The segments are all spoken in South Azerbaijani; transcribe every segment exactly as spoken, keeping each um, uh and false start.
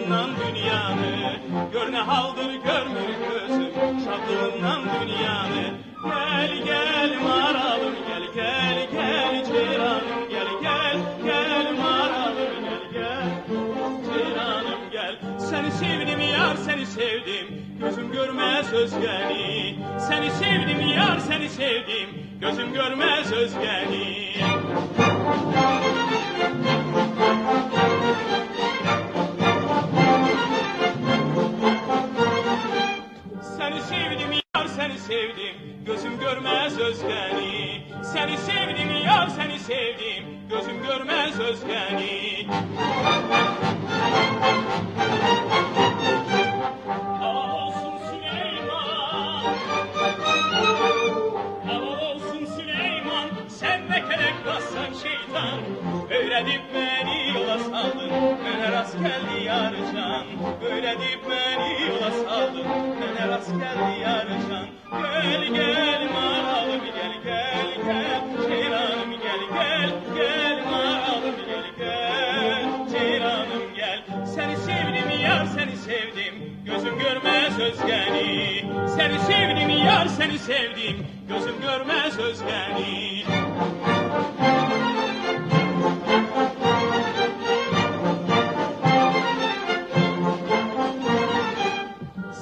دونیانی، گؤر نه حالدیر، گؤرمور گؤزوم شادلیغیندان دونیانی. گل، گل، مارالیم، گل، گل، گل، جئیرانیم، گل، گل، گل، مارالیم، گل، گل، جئیرانیم، گل. سنی سئودیم، یار، سنی سئودیم، گؤزوم گؤرمز اؤزگه‌نی. سنی سئودیم، یار، سنی سئودیم، گؤزوم گؤرمز اؤزگه‌نی. سنی سئودیم، یار، سنی سئودیم، گؤزوم گؤرمز اؤزگه‌نی. سنی سئودیم، یار، سنی سئودیم، گؤزوم گؤرمز اؤزگه‌نی. آواز اولسون سلیمان، آواز اولسون سلیمان، سن نه گرک باسسان شیطان. اؤیره‌دیب منی یولا سالدین، منه راست گلدی یار جان. اؤیره‌دیب منی یولا سالدین، منه راست گلدی یار جان. گل، گل، مارالیم، گل، گل، گل، جئیرانیم، گل، گل، گل، مارالیم، گل، گل، جئیرانیم، گل. سنی سئودیم، یار، سنی سئودیم، گؤزوم گؤرمز اؤزگه‌نی. سنی سئودیم، یار، سنی سئودیم، گؤزوم گؤرمز اؤزگه‌نی.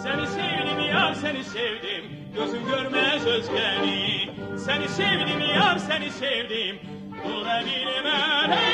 سنی سئودیم، یار، سنی سئودیم، گؤزوم گؤرمز اؤزگه‌نی. سنی سئودیم، یار، سنی سئودیم، دور امیرمه.